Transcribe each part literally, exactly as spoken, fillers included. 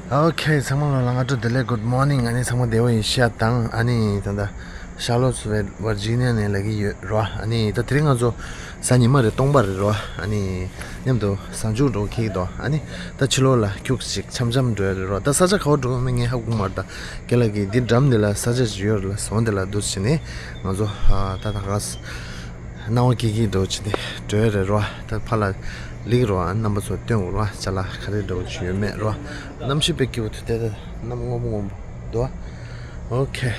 ཨོ་ཁེ། ཚང་མ་ལ་ལ་སྔ་དྲོ་བདེ་ལེགས། Good morning། ཨ་ནི་ཚང་མ་བདེ་པོ་ཡིན་ཤག་དང་། ཨ་ནི་ད་ལྟ་ཤར་ལོ་སི་ཝེད་ཝར་ཇི་ནི་ཡ་ནས་ལ་གི་ཡོད་རོ། ཨ་ནི་ད་དེ་རིང་ང་ཚོ་གཟའ་ཉི་མ་རེད། སྟོང་པ་རེད་རོ། ཨ་ནི་མཉམ་དུ་གཟའ་མཇུག་འགྲོ་ཁེག་དོ། ཨ་ནི་ད་ཕྱི་ལོགས་ལ་ཁྱུག་ཅིག་འཆམ་འཆམ་འགྲོ་ཡ་རེད་རོ། ད་ས་ཆ་ག་པར་འགྲོ་མིན་ངས་ཧ་གོ་མ་རེད། ད་ཁྱེད་ལ་གི་འདི་འགྲམ་འདི་ལ་ས་ཆ་ཅིག་ཡོད་རེད་ལ། ཟོན་འདི་ལ་འདུག་བྱས་ནས་ང་ཚོ་ད་ད་ག་སྣང་བ་སྐྱིད་སྐྱིད་འགྲོ་བྱས་ཏེ་འགྲོ་ཡ་རེད་རོ། ད་ཕར་ལ་ལིག་རོ། ཨ་རྣམ་པ་ཚོ་སྟོན་འོ་རོ། ཅ་ལག་ག་རེ་འགྲོ་བྱས་ཡོད་མེད་རོ། གནམ་གཤིས་དཔེ་སྐྱིད་པོ་འདུག་དེ་ད་གནམ་སྔོན་པོ་སྔོན་པོ་འདུག་ཨོ་ཁེ།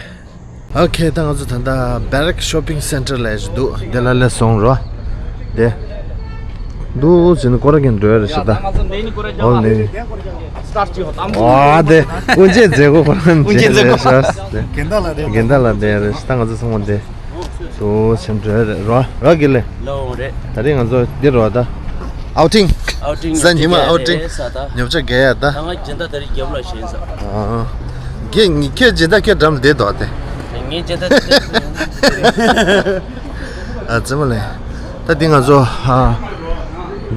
ཨོ་ཁེ། ད་ང་ཚོ་ད་ལྟ་Barracks Shopping Centre ལ་ཞིག་འདུག་དེ་ལ་སླེབས་སོང་རོ། དེ་འདུག་ཟིན་ཀོ་ར་གན་འགྲོ་ཡ་རེད་ཤག་ད། ཨོ་ནི། ཨ་དེ་དབུ་འབྱེད་མཛད་སྒོ་ཁོ་རང་དབུ་འབྱེད་མཛད་སྒོ་རེད་ཤག་དེ། དགེ་འདག་ལ་དེ་རེད་ཤག་ད་ང་ཚོ་ཚང་མ་དེ། དོ་ཆེན་འགྲོ་རེད་རོ། རོ་གི་ལེ། ལོ་རེད། ད་རིང་ང་ཚོ་འདི་རོ་ད། ཨའུ་ཊིང་། ཨའུ་ཊིང་། གཟའ་ཉི་མ་ཨའུ་ཊིང་། རེད་ས་ད། ཉོ་ཆ་རྒྱག་ཡ་ད། ད་ང་སྦྱིན་བདག་ད་རིང་རྒྱབ་ལ་ཞེན་ས། ཨ། ཁྱེད་ངི་ཁྱེད་སྦྱིན་བདག་ཁྱེད་འགྲམ་ལ་བསྡད་དོ་དེ། ངའི་སྦྱིན་བདག་དེ། ཨ་ཙི་མ་ལེ། ད་འདི་ང་ཚོ་ཨ།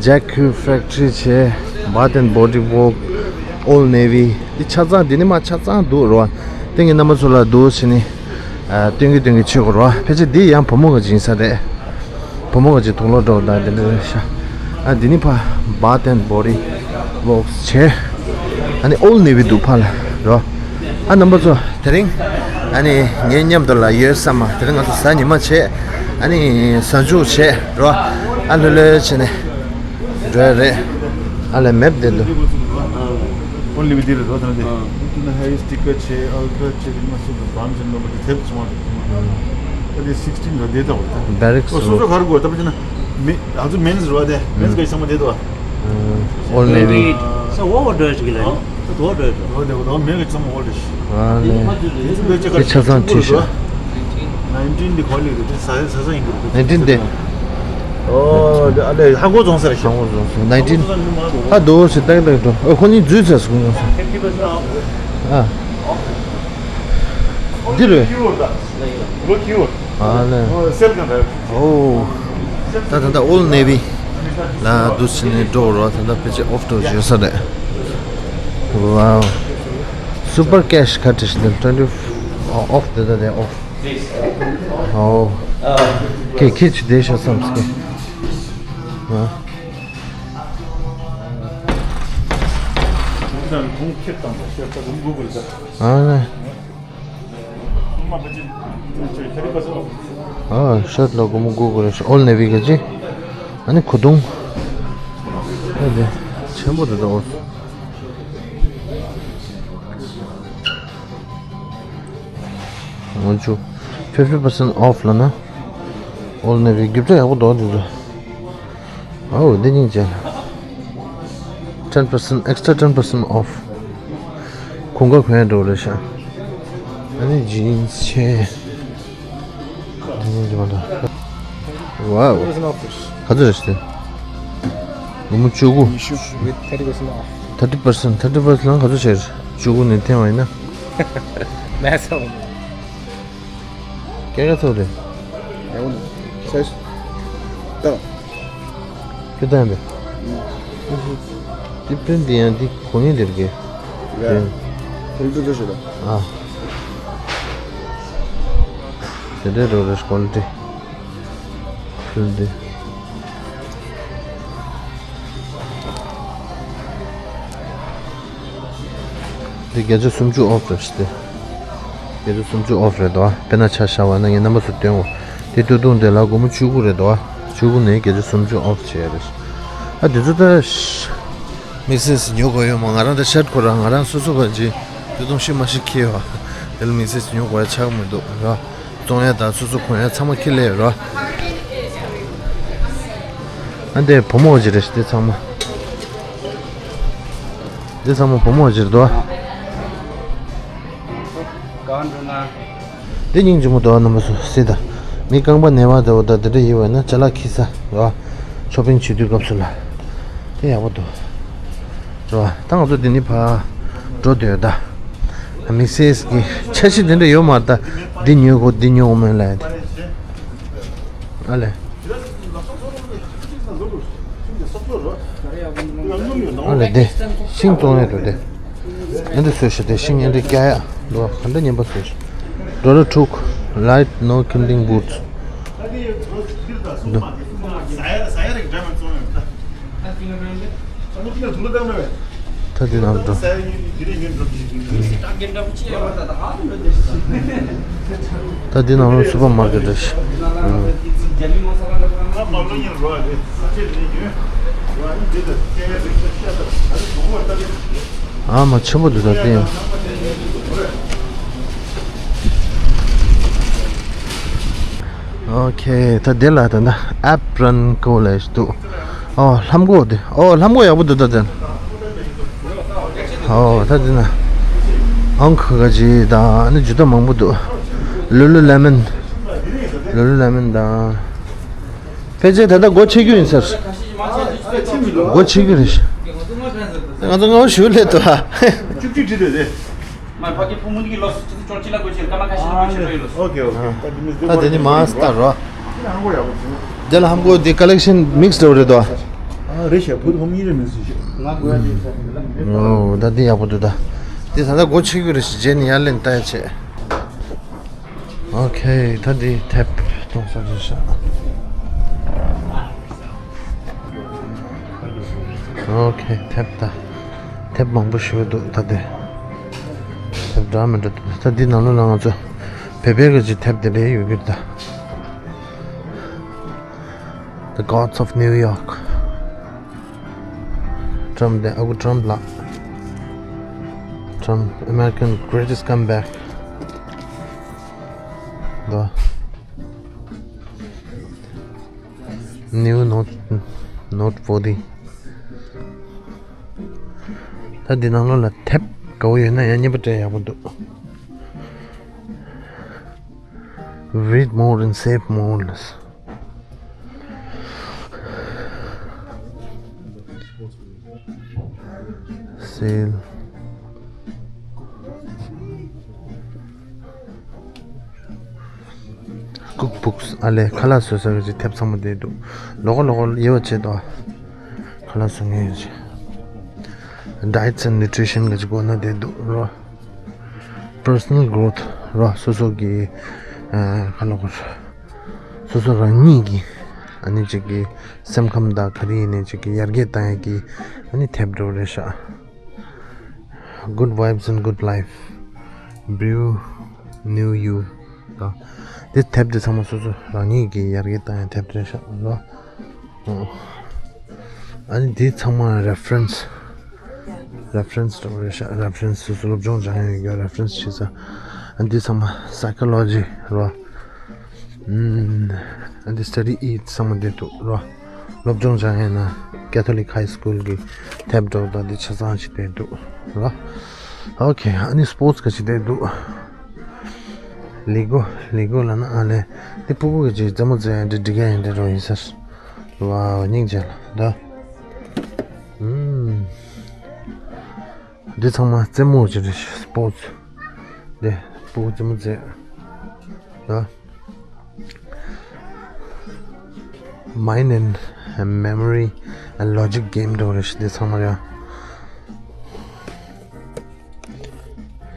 Jack Crew Factory བྱས། Bath and Body Works། Old Navy། འདི་ཆ་ཚང་འདི་ནི་མ་ཆ་ཚང་འདུག་རོ། ཏིང་གི་རྣམ་པ་ཚོ་ལ་འདུག་བྱས་ནི། ཨ། སྟོན་གི་སྟོན་གི་བྱེད་དགོས་རོ། ཕལ་ཆེར་འདི་ཡང་བུ་མོ་གི་སྦྱིན་ས་རེད། བུ་མོ་གི་ཅིག་དུག་ལོག་འདྲ་བོ་དང་དེ་འདྲ་རེད་ཤག་ཨ་འདི་ནི་ཕ། Bath and Body Works བྱས། ཨ་ནི་Old Navy འདུག་ཕ་ལ་རོ། ཨ་རྣམ་པ་ཚོ་དེ་རིང་ཨ་ནི་ངའི་མཉམ་དུ་ལ་ཡོད་ས་མ། དེ་རིང་ང་ཚོ་གཟའ་ཉི་མ་བྱས། ཨ་ནི་གཟའ་མཇུག་བྱས་རོ། ཨ་ལྷོད་ལྷོད་བྱས་ནས་འགྲོ་ཡ་རེད། ཨ་ལས་མེབ་དེ་འདུག Only with the road and the. ཨ། དེ་ན་ཧའི་སི་ཊི་ཀར་བྱས། ཨལ་ཀར་བྱས། དེ་ནས་སུ་དང་བམ་ཅན་ནོ་མ་དེ་དེབ་ཚང་མ་རེད། ཨ་དེ་sixteen ར་དེ་ད་བ་ད། Barracks ཨོ་སོ་སོ་road ག་རེ་དགོས་ད་པ་ཅི་ན་མི་ཨ་ཚོ་མེན་ཟེར་བ་དེ་མེན་ཟེར་ག་ཚང་མ་དེ་ད་བ། Old Navy. ས་འོ་འོ་འགྲོ་ཡ་ཅིག་ལ་ཡིན། ད་འོ་འགྲོ་ཡ་ཅིག་འོ་དེ་འོ་དེ་མེན་ག་ཚང་མ་འོ་རེད། ཨ་ལས། དེ་ཆ་ཚང་བྲིས་ཤག nineteen དེ་ག་ལེ་རེད། དེ་ས་ས་ས་ཡིན་གི་རེད། nineteen དེ། ཨོ་དེ་ཨ་ལས་ཧང་གོ་རྫོང་ས་རེད་ཤག་ཧང་གོ་རྫོང་ས་nineteen ཨ་དོ་ཞེ་ཏག་ཏག་འགྲོ། ཨོ་ཁོ་གཉིས་འཛུལ་ཚར་སོང་ཡོང་ས། ཨ། འདི་རེད། ཨ་ལས། ཨོ། ད་ད་ད་Old Navy ལ་འདུག་སེ་ནས་འགྲོ་རོགས། ད་ད་ཕལ་ཆེར་off འགྲོ་བརྗོད་ས་རེད། Wow. Super cash ག་འདྲ་ཞིག་འདུག twenty off དེ་ད་དེ་off. ཨོ། ཁྱེད་ཁྱེད་ཆུ་དེ་ཤོག་བསམ་སྐད། ཨ། ཨ་ལས། ཨ་ཤར་ལ་སྒོར་མོ་དགུ་དགོས་རེད། Old Navy ག་ཅི། ཨ་ནི་གོས་ཐུང་། ཨ་དེ་ཆེན་པོ་དེ་ད་འོ། ང་ཚོ་fifty percent off ལ་ན། Old Navy རྒྱུ་ཆ་ཡག་པོ་འདུག་དེ་ཚོ། ཨོ་འདི་སྙིང་རྗེ། Ten percent, extra ten percent off. གོང་ཁ་གོན་འགྲོ་རེད་ཤག་ཨ་ནི་jeans ཆེ། དེ་སྙིང་རྗེ་མ་འདུག Wow. ག་ཚོད་རེད་ཤག་སྒོར་མོ་བཅུ་དགུ། With thirty percent off. Thirty percent, thirty percent ལ་ག་ཚོད་བྱས་རེད། བཅུ་དགུ་ནས་འཐེན་པ་ཡིན་ན། མེད་སོང་། སྐད་ག་ཚོད་རེད། ཡག་པོ་འདུག་ཤ་ཤ། ད། ཁྱོད་ད་ཡང་འདི། འདི་པྲིན་འདི་ཡང་འདི་གོ་ངེས་འདིར་གི་ཡ། ཕུལ་དུ་ཤོད་ད། ཨ། དེ་འདྲའི་རོ་རེ་quality ཕུལ་འདི། འདི་བརྒྱ་ཆ་སུམ་ཅུ་off རེད་ཤག་སྟེ། བརྒྱ་ཆ་སུམ་ཅུ་off རེད་དོ། དཔེར་ན་ཆ་བཞག་པ་ན་ངས་རྣམ་པ་ཚོ་སྟོན་འོ། དེ་སྟོད་ཐུང་དེ་ལ་སྒོར་མོ་བཅུ་དགུ་རེད་དོ། བཅུ་དགུ་ནས་བརྒྱ་ཆ་སུམ་ཅུ་off བྱས་རེད། ཨ་དེ་ཚོ་ད་དམིགས་བསལ་ཉོ་དགོས་ཡོད་མ། ང་རང་ད་ཤར་ཁོ་རང་ང་རང་སོ་སོ་ག་ཅི་སྟོད་ཐུང་ཤི་མ་ཤི་ཁྱེར་བ། དེ་ལ་དམིགས་བསལ་ཉོ་དགོས་ཡ་ཆགས་མི་འདུག་ར། བཙོང་ཡ་དང་སོ་སོ་གོན་ཡ་ཚང་མ་ཁྱེར་སླེབས་ར། ཨ་འདི་བུ་མོ་ཅིག་རེད་ཤག་འདི་ཚང་མ། འདི་ཚང་མ་བུ་མོ་ཅིག་རེད་དོ། གང་འགྲོ་ན། འདི་སྙིང་རྗེ་མོ་འདུག་རྣམ་པ་ཚོ་སྲིད་ད། མི་རྐང་པ་ན་བ་འདྲ་བོ་དང་དེ་འདྲ་ཡོད་པ་ན་ཅ་ལག་འཁྱེར་ས་རེད་བ། shopping བྱེད་དུས་སྐབས་སུ་ལ། དེ་ཡག་པོ་འདུག་རེད་བ། ད་ང་ཚོ་འདི་ནས་ཕར་འགྲོ་འདོད་ད། དམིགས་བསལ་གྱི་འཆར་གཞི་དེ་འདྲ་ཡོད་མ་རེད་ད། འདི་ཉོ་དགོས་འདི་ཉོ་དགོས་མིན་ལབ་ཡ་དེ། ཨ་ལས། ཨ་ལས་དེ། ཤིང་བཙོང་ཡས་འདུག་དེ། ཨེ་འདྲ་བཟོས་ཤག་དེ་ཤིང་ཨེ་འདྲ་བཀལ་ཡག་འདུག་ག་འདྲ་ངན་པ་བཟོས་ཤག Dora took light no kindling boots. འདུག་ད་འདི་ནང་འགྲོ། ད་འདི་ནང་ལ་སུ་པར་མར་ཀེཊ་རེད། ཨ་མ་ཆེན་པོ་འདུག་ད་འདི། ཨོ་ཁེ། ད་འདི་ལ་ད་ན་ཨེབ་རན་ཀོ་ལེ་ཞིག་འདུག་ཨོ་ལྷམ་གོག་འདི། ཨོ་ལྷམ་གོག་ཡག་པོ་འདུག་ད་འདི། ཨོ་ད་འདི་ན་ཨང་ཁ་ག་ཅི་དང་ཨ་ནི་ཇུ་ཏ་མང་པོ་འདུག་ལུ་ལུ་ལེ་མན། ལུ་ལུ་ལེ་མན་དང་། ཕལ་ཆེར་ད་ལྟ་སྒོ་ཕྱེ་རྒྱུ་ཡིན་ཟེར། སྒོ་ཕྱེ་རྒྱུ་རེད། ང་ཚོ་སྔ་པོ་ཞུ་སླེབས་འདུག་ཨ། བཅུ་གཅིག་བྲིས་འདུག་དེ། མ་ཕ་གི་ཕུ་མུན་གྱི་ལོ་སུ་ཅི་ཅོར་ཅི་ལ་གོ་ཆེར་ཀ་མ་ཁ་ཤི་ལ་གོ་ཆེར་རོ་ཡོད་ལོ། ཨོ་ཀེ་ཨོ་ཀེ། ད་དེ་ནི་མ་སྟར་རོ། དེ་ལ་ཧམ་གོ་དེ་ཀ་ལེག་ཤན་མིག་སི་འདྲ་བོ་རེད་དོ། ཨ་རེད་ཤག་བུ་ཕུ་མུན་རེད་མིན་སི་ཤག་ང་གོ་ཡ་དེ་ས་རེད་ལ། ཨོ་ད་དེ་ཡག་པོ་འདུག་ད། དེ་ད་ལྟ་སྒོ་ཕྱེ་རྒྱུ་རེད་ཤག་རྗེས་ནས་ཡར་ལེན་ལྟ་ཡ་བྱེད། ཨོ་ཁེ། ད་འདི་ཐེབ་གཏོང་ས་རེད་ཤག་ཨོ་ཁེ། ཐེབ་ད། ཐེབ་མང་པོ་ཞིག་འདུག་ད་དེ། ཐེབ་འདྲ་མི་འདྲ་འདུག་ད་འདི་ནང་ལོགས་ལ་ང་ཚོ་བོད་པའི་གི་ཅིག་ཐེབ་དེ་འདྲ་ཡོད་ཀྱི་འདུག The Gods of New York. ཊམ་དེ་ཨ་ཁུ་ཊམ་ལགས། Trump, American greatest comeback. The new note, note forty. ད་འདི་ནང་ལོགས་ལ་ཐེབ་དགའ་བོ་ཡོད་ན་ཡང་རྙིང་པ་སྤྲད་ཡག་པོ་འདུག Read more and save more. Sale. Cookbooks. ཨ་ལས་ཁ་ལག་བཟོ་ས་གི་ཅིག་ཐེབ་ཚང་མ་དེ་འདུག་ལོགས་ལོགས་ཡོད་པ་བྱེད་དོ། ཁ་ལག་བཟོ་མཁན་ཡོད་ཅིག Diets and nutrition གི་ཅིག་གོ་ན་དེ་འདུག་རོ། Personal growth རོ། སོ་སོ་གི་ཨ་ཁ་ལག་སོ་སོ་རང་ཉིད་ཀྱི་ཨ་ནི་ཅིག་གི་སེམས་ཁམས་དང་ག་རེ་ཡིན་ནའི་ཅིག་གི་ཡར་རྒྱས་བཏང་ཡག་གི་ཨ་ནི་ཐེབ་འདྲ་བོ་རེད་ཤག Good vibes and good life. Brew new you. ད་དེ་ཐེབ་དེ་ཚང་མ་སོ་སོ་རང་ཉིད་ཀྱི་ཡར་རྒྱས་བཏང་ཡག་ཐེབ་རེད་ཤག་ལོ། ཨ་ནི་དེ་ཚང་མ་reference reference འདྲ་བོ་རེད་ཤག reference སོ་སོ་སློབ་སྦྱོང་སྦྱང་ཡག་གི་reference བྱེད་ས། ཨ་ནི་དེ་ཚང་མ་psychology རོ། ཨ་ནི་study eat ཚང་མ་དེ་འདུག་རོ། སློབ་སྦྱོང་སྦྱང་ཡག་ན་Catholic High School གི་ཐེབ་འདྲ་བོ་དང་དེ་ཆ་ཚང་ཞིག་དེ་འདུག་རོ། ཨོ་ཁེ། ཨ་ནི་sports ག་ཅིག་དེ་འདུག Lego Lego ལབ་ན་ཨ་ལས་དེ་ཕྲུ་གུ་གི་ཅིག་རྩེད་མོ་རྩེ་ཡག་འདྲ་འགྲིག་ཡག་ཡིན་འདྲ་རོ་ཡིན་ཟེར། ཝའོ་སྙིང་རྗེ་ལ་ད། ཨུམ། འདི་ཚང་མ་རྩེད་མོ་ཅིག་རེད། Sports འདི་ཕྲུ་གུ་རྩེད་མོ་རྩེ་ད། Mind and memory and logic game འདྲ་བོ་རེད་ཤག་འདི་ཚང་མ་རེད།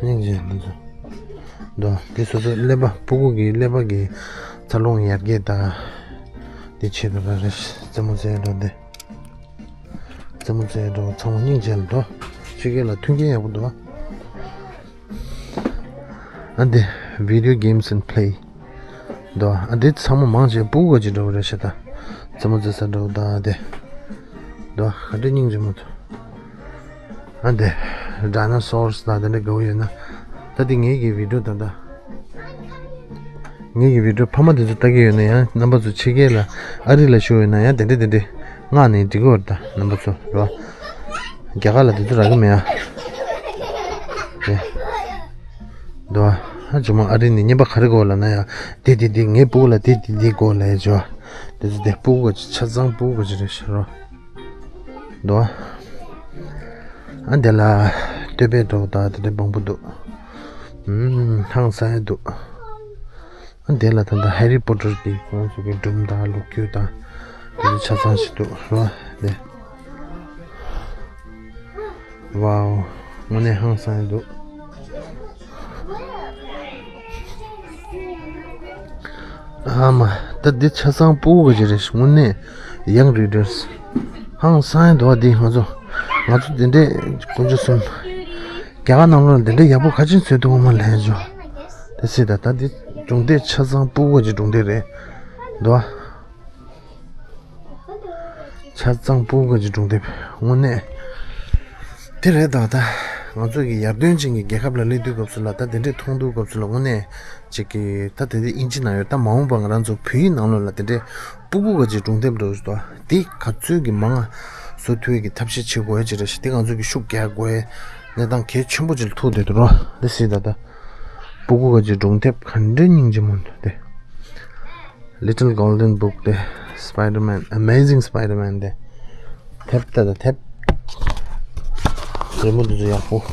སྙིང་རྗེ་མི་འདུག་འདུག་འདི་སོ་སོ་ཀླད་པ་ཕྲུ་གུ་གི་ཀླད་པ་གི་འཚར་ལོངས་ཡར་རྒྱས་དང་། འདི་ཆེད་དུ་ར་རེད། རྩེད་མོ་རྩེ་འགྲོ་འདི། རྩེད་མོ་རྩེ་འགྲོ་ཚང་མ་སྙིང་རྗེ་ལ་འདུག་ཕྱི་རྒྱལ་ལ་མཐུན་རྐྱེན་ཡག་པོ་འདུག་ཨ་འདི་video games and play འདུག་ཨ་འདི་ཚང་མ་མང་ཆེ་ཕྲུ་གུ་ག་ཅིག་འགྲོ་གི་རེད་ཤག་ད་རྩེད་མོ་རྩེ་ས་འགྲོ་ད་འདི་འདུག་ག་འདྲ་སྙིང་རྗེ་མོ་འདུག་ཨ་འདི་dinosaurs ད་དེ་འདྲ་དགའ་བོ་ཡོད་ན། ད་འདི་ངེད་ཀྱི་video ད་ད། ངེད་ཀྱི་video ཕ་མ་དེ་ཚོ་ལྟ་གི་ཡོད་ན་ཡང་རྣམ་པ་ཚོ་ཕྱི་རྒྱལ་ལ་ཨ་རི་ལ་བཞུགས་ཡོད་ན་ཡང་དེ་འདྲ་དེ་འདྲ་མངགས་ནས་འགྲིག་གི་ཡོད་རེད་ད་རྣམ་པ་ཚོ་རོ། རྒྱ་གར་ལ་དེ་ཚོ་རག་གི་མེད་ཨ། དེ། འདུག་ཨ། ཇོ་མོ་ཨ་རི་ནས་རྔན་པ་ག་རེ་དགོས་ལབ་ན་ཡང་དེ་དེ་དེ་ངའི་སྤུ་གུ་ལ་དེ་དེ་དེ་དགོས་ལབ་ཡ་ཇོ། དེ་ཚོ་དེ་སྤུ་གུ་ག་ཅིག་ཆ་ཚང་སྤུ་གུ་ག་ཅིག་རེད་ཤག་རོ། འདུག་ཨ། ཨ་འདི་ལ་སྟོད་པའི་འགྲོ་ད་དེ་འདྲ་མང་པོ་འདུག་ཨུམ་ཧང་སང་ཡ་འདུག་ཨ་འདི་ལ་ད་ལྟ་Harry Potter གི་ཁོང་ཚོ་གི་སྒྲུང་དང་ལོ་རྒྱུས་དང་དེ་ཚོ་ཆ་ཚང་ཞིག་འདུག་རོ་དེ། Wow. དངོས་གནས་ཧང་སང་ཡ་འདུག་ཨ་མ། ད་འདི་ཆ་ཚང་སྤུ་གུ་ག་ཅིག་རེད། དངོས་གནས་young readers ཧང་སང་ཡ་འདུག་འདི་ང་ཚོ་ང་ཚོ་འདི་འདྲས་དཀོན་མཆོག་གསུམ། རྒྱ་གར་ནང་ལོགས་ལ་འདི་འདྲས་ཡག་པོ་ག་ཅིག་བཟོས་འདུག་ཨ་མ་ལན་ཅོ། དེ་སྲིད་ད་ད་འདི་སྒྲུང་དེབ་ཆ་ཚང་སྤུ་གུ་ག་ཅིག་སྒྲུང་དེབ་རེད་འདུག་ཆ་ཚང་སྤུ་གུ་ག་ཅིག་སྒྲུང་དེབ་དངོས་གནས། དེ་རེད་ད། ད་ང་ཚོ་གི་ཡར་ཐོན་ཅན་གྱི་རྒྱལ་ཁབ་ལ་སླེབས་དུས་སྐབས་སུ་ལ་ད་དེ་འདྲས་མཐོང་དུས་སྐབས་སུ་ལ་དངོས་གནས་ཅིག་གི་ད་དེ་འདྲས་དབྱིན་ཇི་ནང་ཡོད། ད་མ་འོངས་པ་ང་རང་ཚོ་བོད་ཡིག་ནང་ལོགས་ལ་དེ་འདྲས་སྤུ་གུ་ག་ཅིག་སྒྲུང་དེབ་འགྲོ་ཞིག་འདུག་དེ་ག་ཚོད་ཀྱི་མང་ང་བཟོ་ཐུབ་ཡས་ཀྱི་ཐབས་ཤེས་བྱེད་དགོས་ཡ་ཅིག་རེད་ཤག་དེ་ང་ཚོ་གི་ཤུགས་རྒྱག་དགོས་ཡ་གནས་སྟངས་གལ་ཆེན་པོ་ཅིག་ལ་ཐུག་བསྡད་འདུག་རོ། དེ་སྲིད་ད་ད་སྤུ་གུ་ག་ཅིག་སྒྲུང་དེབ་ག་འདྲས་སྙིང་རྗེ་མོ་འདུག་དེ། Little Golden Book དེ། Spider-Man, Amazing Spider-Man དེ། དེབ་ད་ད་དེབ། རི་མོ་འདི་ཚོ་ཡག་པོ།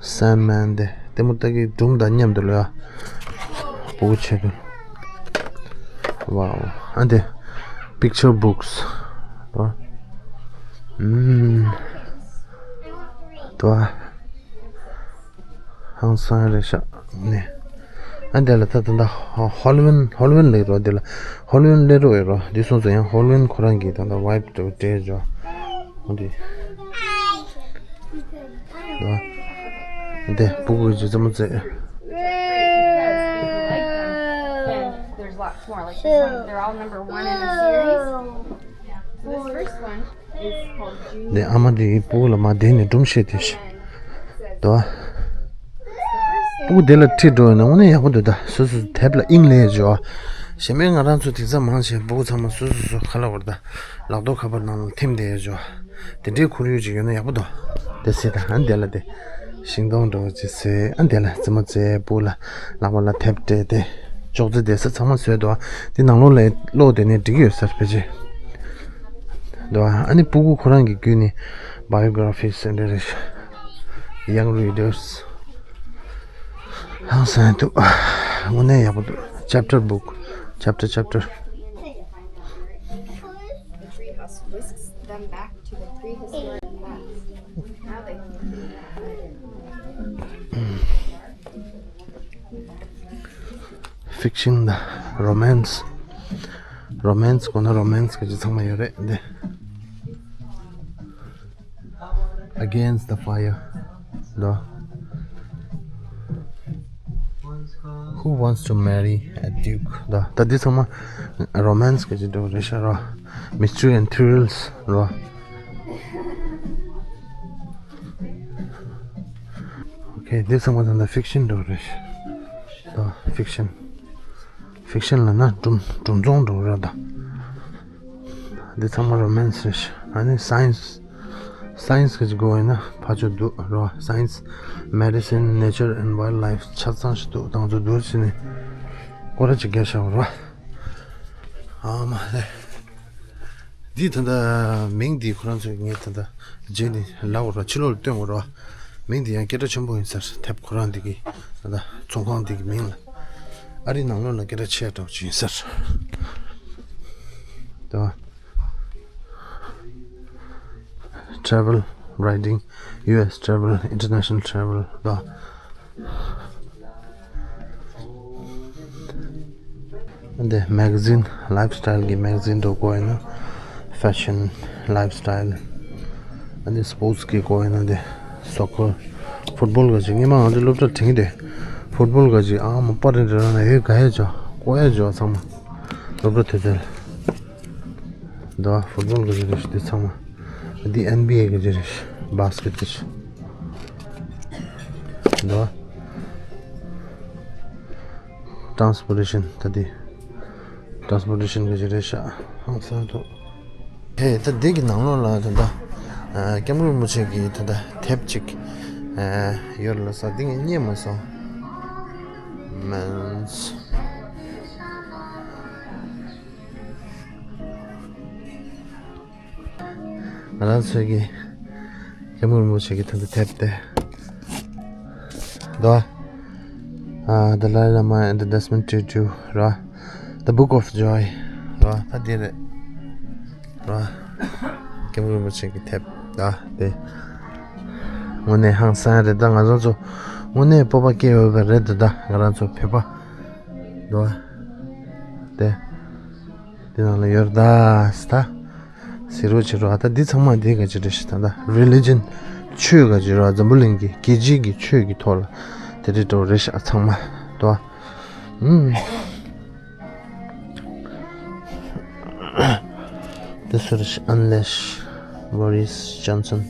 Sandman དེ། དེ་མོ་ད་གི་སྒྲུང་དང་མཉམ་དུ་ལོ་ཡ། སྤུ་གུ་ཆེ་གི། Wow ཨ་འདི། Picture books དོ། ཨུམ། དོ། ཧང་སང་རེད་ཤག་ནས། ཨ་འདི་ལ་ད་ད་ད་ཧོ་ལི་ཝིན་ཧོ་ལི་ཝིན་ལེགས་རོ། འདི་ལ་ཧོ་ལི་ཝིན་ལེགས་རོ་ཡོད་རོ། འདི་སོང་ཙང་ཡང་ཧོ་ལི་ཝིན་ཁོ་རང་གིས་ད་ད་ཝའི་པི་འདྲ་བོ་སྤྲད་འཇོག་འོ་འདི། འདི་སྤུ་གུ་གི་རྩེད་མོ་རྩེ། There's lots more. Like this one, they're all number one in the series. So this first one འདི་ཨ་མ་འདི་སྤུ་གུ་ལ་མ་བསྡད་ནས་སྒྲུང་བཤད་དེ་ཤི། དོ། སྤུ་གུ་དེ་ལ་ཁྲིད་འགྲོ་ཡོད་ན་དངོས་གནས་ཡག་པོ་འདུག་ད་སོ་སོ་དེབ་ལ་དབྱིངས་ལེན་ཡོད་ཅོ། གཞན་མའི་ང་རང་ཚོ་དེང་སང་མང་ཆེ་སྤུ་གུ་ཚང་མ་སོ་སོ་སོ་ཁ་ལ་བར་ད་ལག་ཐོག་ཁ་པར་ནང་ལ་ཐིམ་བསྡད་ཡོད་ཅོ། དེ་འདྲའི་ཁོར་ཡུག་ཅིག་ཡོད་ན་ཡག་པོ་འདུག་དེ་སྲིད་ད་ཨ་འདི་ལ་དེ་ཤིང་སྡོང་འདྲ་བོ་ཅིག་བཟོས། ཨ་འདི་ལ་རྩེད་མོ་རྩེ། སྤུ་གུ་ལ་ལག་པ་ལ་དེབ་སྤྲད་དེ་ཅོག་ཙེ་བསྡད་ས་ཚང་མ་བཟོས་འདུག་དེ་ནང་ལོགས་ལ་ཀློག་བསྡད་ནས་འགྲིག་གི་ཡོད་ས་རེད་ཕལ་ཆེར། འདུག་ཨ་ནི་སྤུ་གུ་ཁོ་རང་གི་བརྒྱུད་ནས་biographies and young readers ཧང་སང་འདུག་དངོས་གནས་ཡག་པོ་འདུག chapter book, chapter, chapter. The treehouse whisks them back to the prehistoric past. Now they fiction དང་romance, romance དགོས་ན་romance གི་ཅིག་ཚང་མ་ཡོད་རེད་འདི། Against the Fire དོ། Who Wants to Marry a Duke དོ། ད་འདི་ཚང་མ་romance གི་ཅིག་འདྲ་བོ་རེད་ཤག་རོ། Mystery and thrills རོ། Okay འདི་ཚང་མ་ད་ལྟ་fiction འདྲ་བོ་རེད་ཤག་དོ། Fiction, fiction ལབ་ན་སྒྲུང་སྒྲུང་རྩོམ་འདྲ་བོ་རེད་ད། འདི་ཚང་མ་romance རེད་ཤག་ཨ་ནི་science, science གི་ཅིག་དགོས་ཡིན་ན་ཕར་ཕྱོགས་འདུག་རོ། Science, medicine, nature and wildlife ཆ་ཚང་ཞིག་འདུག་དང་ཚོ་འདུག་ཕྱིན་ནས་སྐོར་ར་ཅིག་རྒྱག་བཞག་རོ། ཨ་མ་ལེ། འདི་ད་ལྟ་མིང་འདི་ཁོ་རང་ཚོས་ངས་ད་ལྟ་རྗེས་ནས་ལབ་དགོས་རོ། ཕྱི་ལོགས་ལ་སྟོན་དགོས་རོ། མིང་འདི་ཡང་སྐད་གྲགས་ཆེན་པོ་ཡིན་ས་རེད། དེབ་ཁོ་རང་འདི་གི་ད་ལྟ་ཚོང་ཁང་འདི་གི་མིང་ལ། ཨ་རིའི་ནང་ལོགས་ལ་སྐད་གྲགས་ཆེ་དྲགས་ཅིག་ཡིན་ས་རེད། དོ། Travel writing, U S travel, international travel དོ། འདི་magazine, lifestyle གི་magazine འདྲ་བོ་དགོས་ཡིན་ན། Fashion, lifestyle. འདི་sports གི་དགོས་ཡིན་ན་འདི་soccer, football ག་ཅིག་སྔོན་མ་ང་ཚོ་སློབ་གྲྭ་དྲན་གི་འདུག football ག་ཅིག་ཨ་མ་པར་རིན་རེ་རང་ན་ཡོད་ག་ཡོད་ཅོ་དགོས་ཡོད་ཅོ་ཚང་མ། སློབ་གྲྭ་དུས་ཚོད་ལ། འདུག་ཨ། ཕུཊ་བོལ་གི་ཅིག་རེད་ཤག་འདི་ཚང་མ། འདི་ཨེན་བི་ཨེ་གི་ཅིག་རེད་ཤག་བྷ་སི་ཀེ་ཊི་གི་ཅིག་འདུག་ཨ། ཊ་རན་སི་པོར་ཊེ་ཤན། ད་འདི་ཊ་རན་སི་པོར་ཊེ་ཤན་གི་ཅིག་རེད་ཤག་ཧང་སང་འདུག་ཧེ། ད་འདི་གི་ནང་ལོགས་ལ་ད་ལྟ་ཨ་སྐྱབས་མགོན་རིན་པོ་ཆེ་གི་ད་ལྟ་དེབ་ཅིག་ཨ་ཡོད་ལ་ས། འདི་ངས་རྙེད་མ་སོང་། མེན་སི། ང་རང་ཚོའི་གི་སྐྱབས་མགོན་རིན་པོ་ཆེ་གི་ད་ལྟ་དེབ་དེ་འདུག་ཨ། The Dalai Lama and the Desmond Tutu ར། The Book of Joy ར། ད་དེ་རེད་ར། སྐྱབས་མགོན་རིན་པོ་ཆེ་གི་དེབ་ད་དེ། དངོས་གནས་ཧང་སང་རེད་ད། ང་རང་ཚོ་དངོས་གནས་སྤོབས་པ་སྐྱེ་འོས་པ་རེད་ད། ང་རང་ཚོ་བོད་པ་འདུག་བ། དེ་དེ་ནང་ལ་ཡོད་རེད་ད། ད་ཟེར་རོགས་བྱེད་རོགས། ད་འདི་ཚང་མ་འདི་ག་ཅི་རེད་ཤག་ད་ད་རི་ལི་ཇན་ཆོས་ག་ཅི་རེད། འཛམ་བུ་གླིང་གི་རྒྱལ་སྤྱིའི་གི་ཆོས་ཀྱི་ཐོག་ལ་དེ་རེད་འགྲོ་རེད་ཤག་ཚང་མ་འདུག་བ། ཨུམ། This is Unleash Boris Johnson.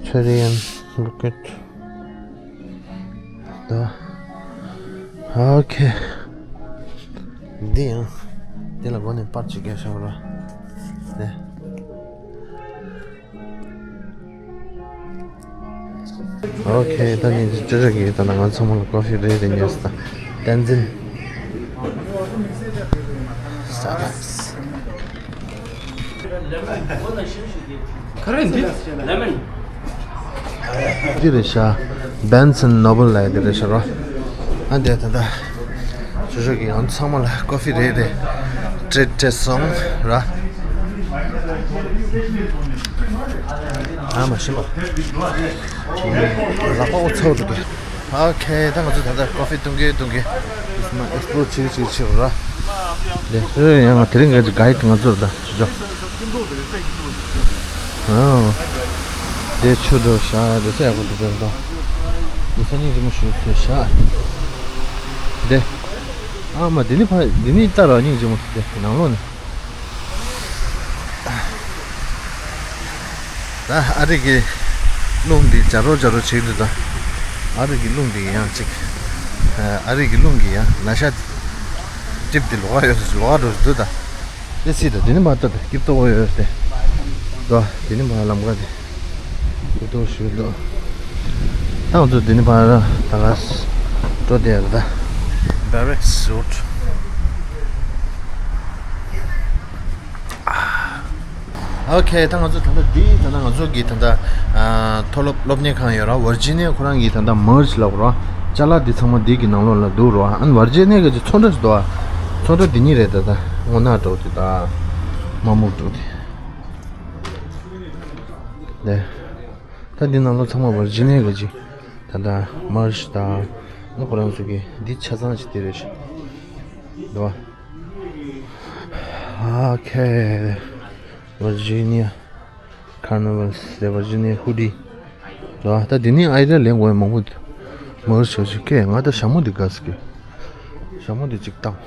Syrian Rocket. ད། ཨོ་ཁེ། འདི་ཡང་། འདི་ལ་སྒོ་ནས་པར་ཅིག་རྒྱག་ཤོག་ར། ནས། ཨོ་ཁེ། ད་ནི་ཅོ་ཅོ་གིས་ད་ང་ཚང་མ་ལ་ཀོ་ཧྥི་རེ་རེ་ཉོས་སོང་། བསྟན་འཛིན། ས་ལ། ག་རེ་འདི། ལེ་མོན། འདི་རེད་ཤག་བན་སན་ནོ་བལ་ལབ་ཡ་འདི་རེད་ཤག་ར། ཨ་འདི་ད་ད། ཅོ་ཅོ་གིས་ང་ཚང་མ་ལ་ཀོ་ཧྥི་རེ་རེ་སྤྲད་སྤྲད་སོང་ར། ཨ་མ་ཤི་མ། ལག་པ་འོ་ཚ་བོ་འདུག་གི། ཨོ་ཁེ། ད་ང་ཚོ་ད་ལྟ་ཀོ་ཧྥི་འཐུང་གི་འཐུང་གི། ཨེགས་པོ་ལོར་བྱེད་ཀྱི་བྱེད་ཀྱི་བྱེད་ར། ལེ། ཡང་དེ་རིང་གི་གྷའིཌ་ང་ཚོར་ད་ཞུ་ཆོག་ཨ། དེ་ཆུ་འགྲོ་ཤག་དེ་ཚོ་ཡག་པོ་འདུག་དེ་འདྲ། དེ་ཚོ་སྙིང་རྗེ་མོ་ཞིག་ཚོས་ཤག་དེ། ཨ་མ་དེ་ནི་ཕ་དེ་ནི་ལྟ་ར་སྙིང་རྗེ་མོ་དེ་ནང་ལོགས་ནས། ད་ཨ་རི་གི་རླུང་འདི་འཇའ་རོ་འཇའ་རོ་བྱེད་འདུག་ད། ཨ་རི་གི་རླུང་འདི་ཡང་ཅིག་ཨ་རི་གི་རླུང་གི་ཡང་ལ་ཤ་ཊིབ་འདི་ལོག་ཡོད་ལོག་འགྲོ་འདུག་ད། དེ་སྲིད་ད་དེ་ནི་མ་ལྟ་ད་སྐྱིབ་ཏོ་ཡོད་དེ། ད་དེ་ནི་མ་ལམ་ཁ་དེ་སྐྱིབ་ཏོ་ཞུ་འདུག་ད་ང་ཚོ་དེ་ནི་མ་ར་ད་ག་འགྲོ་དེ་ཡར་ད། བེ་རེག་སི་རོཌ། ཨོ་ཁེ། ད་ང་ཚོ་ད་ལྟ་འདི་ད་ལྟ་ང་ཚོ་གི་ད་ལྟ་ཨ་མཐོ་སློབ་སློབ་གཉེར་ཁང་ཡོད་ར། ཝར་ཇི་ནི་ཡ་ཁོ་རང་གི་ད་ལྟ་མར་ཇི་ལབ་ར། ཅ་ལག་འདི་ཚང་མ་འདི་གི་ནང་ལོགས་ལ་འདུག་ར། ཨན་ཝར་ཇི་ནི་ཡ་གི་ཚོན་ཁྲ་ཞིག་འདུག་ཨ། ཚོན་ཁྲ་འདི་གཉིས་རེད་ད། ད་སྔོ་ནག་འདྲ་བོ་དེ་ད་དམར་སྨུག་འདྲ་བོ་དེ། ད་འདི་ནང་ལོགས་ཚང་མ་ཝར་ཇི་ནི་ཡ་གི་ཅིག་ད་ལྟ་མར་ཇི་དང་ཨ་ཁོ་རང་ཚོ་གི་འདི་ཆ་ཚང་ཞིག་དེ་རེད་ཤག་འདུག་ཨ། ཨོ་ཁེ། ཝར་ཇི་ནི་ཡ་ཁར་ནི་ཝལ་སི་ཝར་ཇི་ནི་ཡ་ཧུ་ཌི། ད་ད་དེ་ནི་ཨའི་ཌི་ཡ་ལེན་དགོས་མང་པོ་འདུག་མོ་ཤོ་ཤི་ཀེ། ང་ད་ཞྭ་མོ་འདི་དགའ་སི་ཀེ། ཞྭ་མོ་འདི་གཅིག་བཏང་།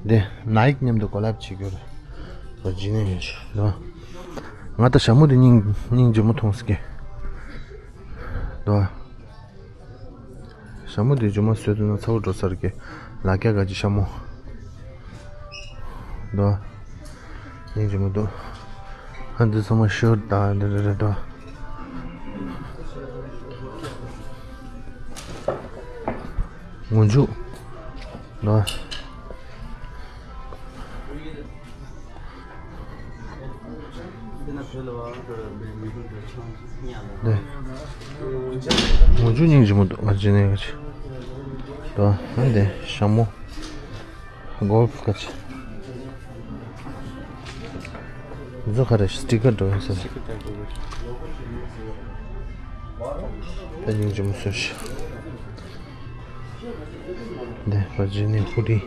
དེ་ནའིཀ་མཉམ་དུ་ཀོ་ལེབ་བྱེད་རྒྱུ་རེད། ཝར་ཇི་ནི་ཡ་ཞུ་ད། ང་ད་ཞྭ་མོ་འདི་སྙིང་སྙིང་རྗེ་མོ་མཐོང་སི་ཀེ། ད། ཞྭ་མོ་དེ་མཇུག་མ་བཟོས་ཐུབ་ན་ཚ་བོ་འགྲོ་ས་རེད་ཀྱི། ལག་སྐྱ་ག་ཅི་ཞྭ་མོ། དོ། སྙིང་རྗེ་མོ་འདུག་ཨ་འདི་ཚང་མ་ཤོར་དང་འདི་འདྲ་རེད་དོ། ངུ་མཇུག་དོ། ངུ་མཇུག་སྙིང་རྗེ་མོ་འདུག་ང་ཅི་ནས་ང་ཅི། དོ། ཨ་འདི་ཞྭ་མོ། གོལ་ཕ་ག་ཅི། འཛུ་ག་རེ་སི་ཊི་ཀར་འགྲོ་ཡིན་ཟེར། ད་སྙིང་རྗེ་མོ་བཟོས་ཤག་འདི་ཝར་ཇི་ནི་ཡ་ཧུ་ཌི།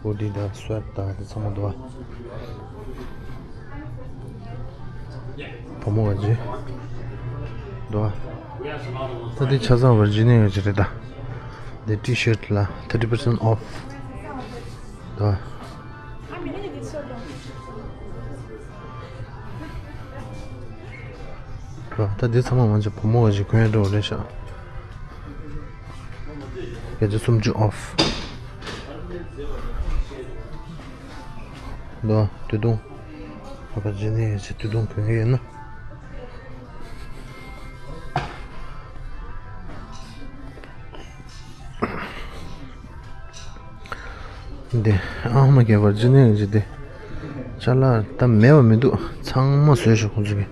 ཧུ་ཌི་དང་སུ་ཝེ་ཊི་དང་འདི་ཚང་མ་འདུག་བ། བུ་མོ་ག་ཅི། འདུག་བ། ད་འདི་ཆ་ཚང་ཝར་ཇི་ནི་ཡ་ག་ཅི་རེད་ད། འདི་ཊི་ཤར་ཊི་ལ་thirty percent off། འདུག་བ། ད་འདི་ཚང་མ་ང་ཚོ་བུ་མོ་ག་ཅི་གོན་ཡ་འགྲོ་རེད་ཤག་བརྒྱ་ཆ་སུམ་ཅུ་off། འདུག་བ། སྟོད་ཐུང་། ཕ་ག་ཅི་ནས་ཡ་ཅི་སྟོད་ཐུང་གོན་གི་ཡོད་ན། འདི་ཨ་མ་རྒྱལ་བར་ཇི་ནས་ཡོང་ཅི་འདི། ཅ་ལག་ད་མེད་པ་མི་འདུག་ཚང་མ་བཟོས་ཤག་ཁོང་ཚོ་གིས།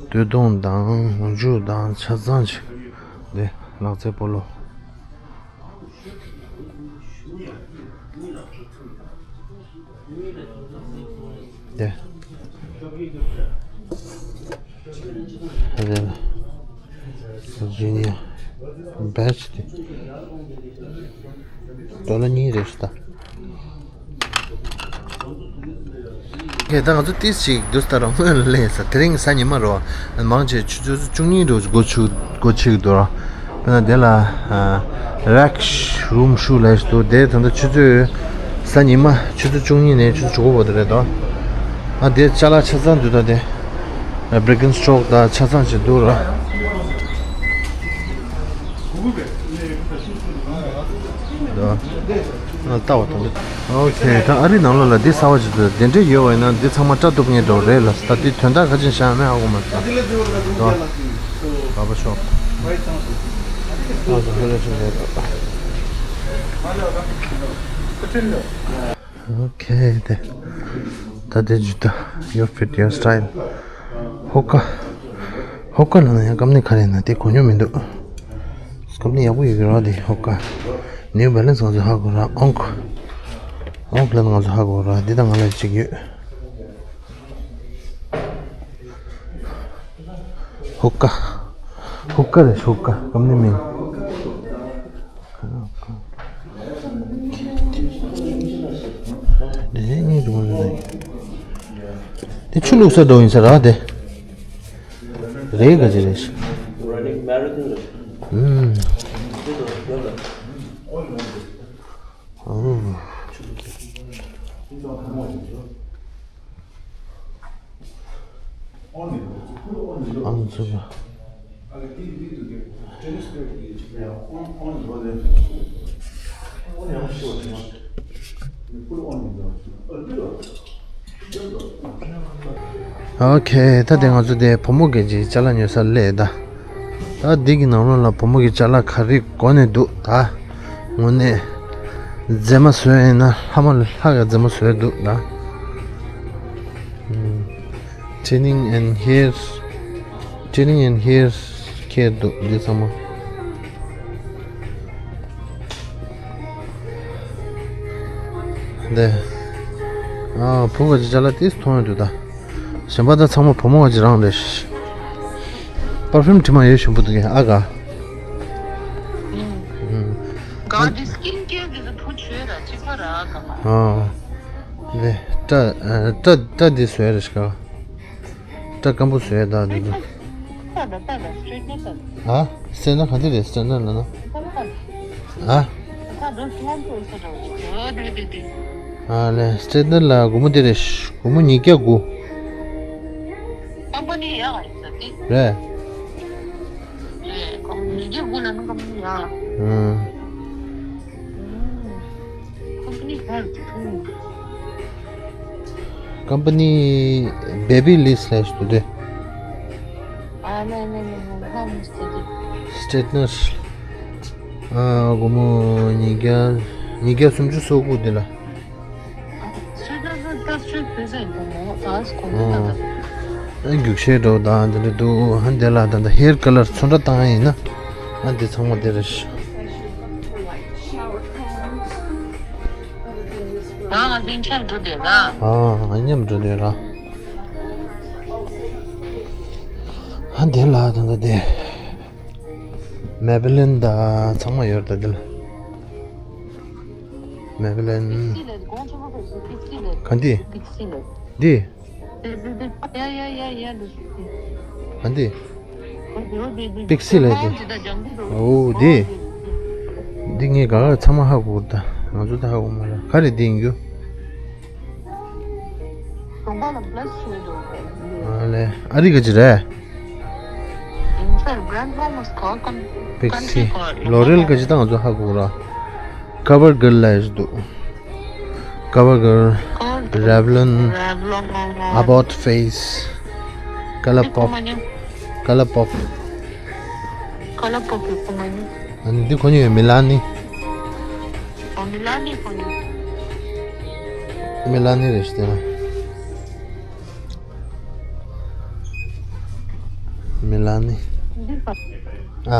སྟོད་ཐུང་དང་ངུ་མཇུག་དང་ཆ་ཚང་ཅིག་འདི་ལག་རྩེད་སྤོ་ལོ། འདི། རེད། ཇུ་ནི་ཡར་བེ་ཆི་དེ་ཌོ་ལར་གཉིས་རེད་ཤག་ད། ཁྱེད་ད་ང་ཚོ་ཏིས་ཅིག་འདུག་ལྟ་ར་སྔོན་ལ་སླེབས་ས་དེ་རིང་གཟའ་ཉི་མ་རོ། མང་ཆེ་ཆུ་ཚོད་བཅུ་གཉིས་རུ་སྒོ་ཕྱེ་སྒོ་ཕྱེ་གི་འདུག་ར། དཔེར་ན་དེ་ལ་རེག་རུམ་ཤུ་ལས་འདུག་དེ་ད་ལྟ་ཆུ་ཚོད་གཟའ་ཉི་མ་ཆུ་ཚོད་བཅུ་གཉིས་ནས་ཆུ་ཚོད་དྲུག་པ་བར་དུ་རེད་དོ། ཨ་དེ་ཅ་ལག་ཆ་ཚང་འདུག་ད་དེ་བྷིར་ཀིན་སི་ཊོག་དང་ཆ་ཚང་ཅིག་འདུག་ར། ལྟ་བ་དང་། ཨོ་ཁེ། ད་ཨ་རི་ནང་ལོགས་ལ་འདི་གསར་པ་ཅིག་འདུག་དེ་འདྲས་ཡོད་པ་ཡིན་ན་འདི་ཚང་མ་སྐྲ་གཏུབ་མཁན་འདྲ་བོ་རེད་ལ། ད་འདི་དོན་དག་ག་ཅིག་བཞག་མེད་ཧ་གོ་མ་སོང་། ད་བ་བ་ཤོག་ཨོ་ཁེ། དེ་ད་དེ་ཇུ་ད། Your fit, your style. ཧོ་ཀ་ཧོ་ཀ་ལབ་ན་ཡང་ཀམ་ནི་ག་རེ་ཡིན་ན་དེ་གོ་མྱོང་མི་འདུག་ཀམ་ནི་ཡག་པོ་ཡོད་ཀྱི་རེད་དེ། ཧོ་ཀ་ནིའུ་བྷེ་ལེན་སི་ང་ཚོས་ཧ་གོ་ར། ཨོང་ཀ་ཨོང་ཀ་ལབ་ན་ང་ཚོས་ཧ་གོ་ར། འདི་དང་ང་ལ་གཅིག་ཡོད། ཧོ་ཀ་ཧོ་ཀ་རེད། ཧོ་ཀ་ཀམ་ནི་མིང་། དེ་ཆུ་བླུགས་ས་འགྲོ་ཡིན་ས་ར་དེ། རེད་ག་ཅི་རེད། ཨུམ། ཨོ། ཨང་ཚུགས། ཨོ་ཁེ། ད་དེ་ང་ཚོ་དེ་བུ་མོ་གི་ཅིག་ཅ་ལག་ཉོ་སར་སླེབས་ད། ད་འདི་གི་ནང་ལོགས་ལ་བུ་མོ་གི་ཅ་ལག་ག་རེ་དགོས་ནས་འདུག་ད་དངོས་གནས་མཛེས་མ་བཟོས་ཡིན་ན་ལྷ་མོ་ལྷ་ག་མཛེས་མ་བཟོས་འདུག་ད། ཨུམ། Trimming and hair, trimming and hair care འདུག་འདི་ཚང་མ། འདི། ཨ། བུ་ག་ཅི་ཅ་ལག་ཏིས་མཐོང་ཡོད་འདུག་ད། གཞན་པ་ད་ཚང་མ་བུ་མོ་ག་ཅི་རང་རེད། པར་ཕིའུམ་དྲི་མ་ཡོད་ཞིམ་པོ་འདུག་གས་ཨ་ག་ཨུམ། ག་འདི་སི་ཀིན་ཀེར་འདི་ཚོ་བུ་བྱོས་ར་གཅིག་པ་ར་ཨ་ག་མ། ཨ། འདི་སྐྲ་སྐྲ་སྐྲ་འདི་བཟོས་རེད་ཤག་སྐྲ་སྐམ་པོ་བཟོས་ད་འདི་ཚོ། ཧ། སི་ཊེ་ཊི་ནར་ག་འདི་རེད། སི་ཊེ་ཊི་ནར་ལ་ན། ཧ། ཨ་ལེ། སི་ཊེ་ཊི་ནར་ལ་སྒོར་མོ་འདི་རེད། སྒོར་མོ་ཉིས་བརྒྱ་དགུ། རེད། ཀམ་པ་ནི་བེ་བི་ལིས་ལས་ཞུ་དེ། སི་ཊེ་ཊི་ནར། ཨ། སྒོར་མོ་ཉིས་བརྒྱ། ཉིས་བརྒྱ་སུམ་ཅུ་སོ་དགུ་དེ་ལ། ཨ། རྒྱུག་ཤེལ་འདྲ་བོ་དང་དེ་འདྲ་འདུག་ཨ། དེ་ལ་ད་ལྟ་ཧེར་ཀ་ལར་ཚོན་ཁྲ་བཏང་ཡ་ཡིན་ན། ཨ། དེ་ཚང་མ་དེ་རེད། ཨ། ང་མཉམ་འགྲོ་དེ་ར། ཨ། དེ་ལ་ད་ལྟ་དེ། མེ་བི་ལིན་ད་ཚང་མ་ཡོད་རེད་ད་དེ་ལ། མེ་བི་ལིན། ག་འདི། འདི། ག་འདི། པིག་སི་ལ་དེ། འོ་དེ། འདི་ངས་ག་ག་ཚང་མ་ཧ་གོ་ད། ང་ཚོ་ད་ཧ་གོ་མ་རེད། ག་རེ་འདི་ཡིན་རྒྱུ། ཨ་ལེ། ཨ་རི་ག་ཅི་རེད། པིག་སི། ལོ་རེལ་ག་ཅི་ད་ང་ཚོ་ཧ་གོ་ར། ཀ་བར་གརལ་ལ་ཡོད་འདུག་ཀ་བར་གརལ། རེབ་ལོན། ཨ་བོ་ཊི་ཕེ་སི། ཀ་ལར་པོབ། ཀ་ལར་པོབ། ཨ་ནི་འདི་ཁོ་གཉིས་ཡོད། མི་ལ་ནི། མི་ལ་ནི་རེད་ཤག་དེ་ན། མི་ལ་ནི། ཨ།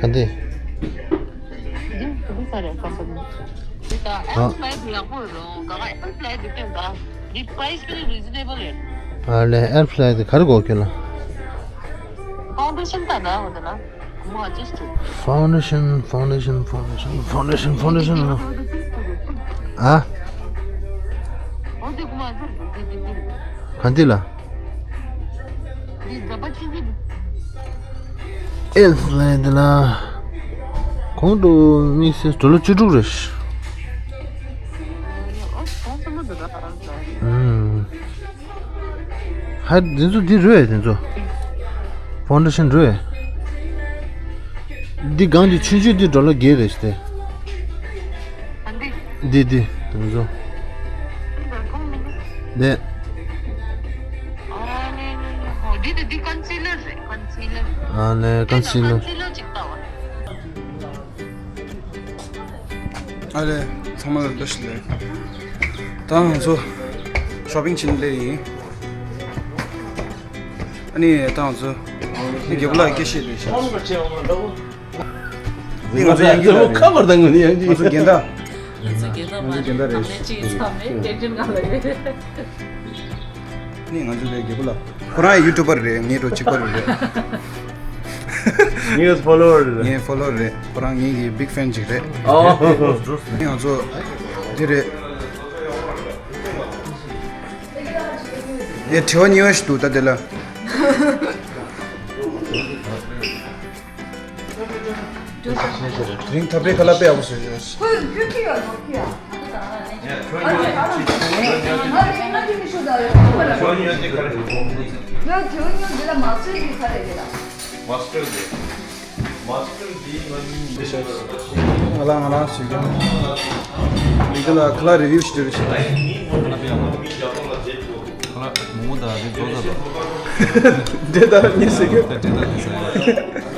ཨ་འདི། ཨ། འདི་པ་རའི་སི་ཕུ་ལི་རི་ཛི་ནེ་བལ་རེད། ཨ་ལས། ཨེར་ཕ་ལའི་དེ་ག་རེ་དགོས་ཁྱོད་ལ། ཕའུན་ཌེ་ཤན་ད་ན་འོ་དེ་ན་གོང་མ་ཅི་སུ། ཕའུན་ཌེ་ཤན། ཕའུན་ཌེ་ཤན། ཕའུན་ཌེ་ཤན། ཕའུན་ཌེ་ཤན། ཕའུན་ཌེ་ཤན། ཨ། འོ་དེ་གོང་མ་ཅི་སུ་འདི་འདི་འདི། ག་འདི་ལ། འདི་ཛ་པ་ཅི་འདི། ཨེར་ཕ་ལའི་དེ་ལ། གོང་དུ་དམིགས་བསལ་ཌོ་ལར་བཅུ་དྲུག་རེད། ཨོ་གོང་ས་མ་འདི་ད་ཨ་ཟ། ཨུམ། ཧ། འདི་ཚོ་འདི་རུ་ཨེ། འདི་ཚོ་ཕའུན་ཌེ་ཤན་རུ་ཨེ། འདི་སྒང་གི་ཆུང་ཆུང་འདི་ཌོ་ལར་བརྒྱད་རེད་ཤག་སྟེ། འདི་འདི་འདི་ཚོ། འདི། འདི་འདི་ཀོན་སི་ལར་རེད། ཀོན་སི་ལར། ཨ་ལས། ཀོན་སི་ལར། ཀོན་སི་ལར་ཅིག་ལྟ་བ། ཨ་ལས། ཚང་མ་ལ་བཀྲ་ཤིས་བདེ་ལེགས། ད་ང་ཚོ་ཤོ་པིང་ཕྱིན་སླེབས་ཡིན། ཨ་ནི་ད་ང་ཚོ་ནི་རྒྱལ་པོ་ལགས་སྐད་བཤད་དེ་བྱ། ནི་ང་ཚོ་ཡང་ཁྱི་ལ་རེད། ཁ་པར་དང་ངོ་ནི་ཡང་ཅི། ང་ཚོ་རྒན་ད། ང་ཚོ་རྒན་ད་མ་ང་ཚོ་རྒན་ད་རེད། རེད། ནི་ང་ཚོ་ལས་རྒྱལ་པོ་ལགས། ཁོ་རང་ཡུ་ཊུབ་པར་རེད། ངའི་འགྲོ་གཅིག་པ་རེད། རེད། ངའི་ཕོ་ལོ་ཝར་རེད། ངའི་ཕོ་ལོ་ཝར་རེད། ཁོ་རང་ངའི་གི་བིག་ཕེན་ཅིག་རེད། ཨོ། ནི་ང་ཚོ་འདི་རེད། ཡ་དྲི་བ་གཉིས་པ་ཞིག་འདུག་ད་དེ་ལ། དེ་རིང་ཐབ་རེ་ཁ་ལག་དཔེ་ཡག་པོ་བཟོས་ཡོད། ཁོས་ཁྱོད་ཁྱི་ཡོད་ནོ་ཁྱི་ཡ། ང་དེ་ང་དེ་མི་ཤོད་ད་རེད། ཁོ་ལ་ཁྱོད་ཉོ་དེ་ག་རེ་རེད། ཁྱོད་ཉོ་དེ་ལ་མ་ཚོད་ཀྱི་ཁ་རེ་རེད་ལ། མ་སི་ཊར་དེ། མ་སི་ཊར་དེ་ང་ང་ལ་ང་ལ་ཞིག་ཡོད། མི་དེ་ལ་ཁ་ལག་རི་བིའུ་ཞིག་སྤྲད་རེད་ཞིག་ཁ་ལག་མོ་མོ་ད་རེད་བཟོ་ད་ད། འདྲེ་ད་ཉེ་ཟེར་གི། ད་འདྲེ་ད་ཉེ་ཟེར།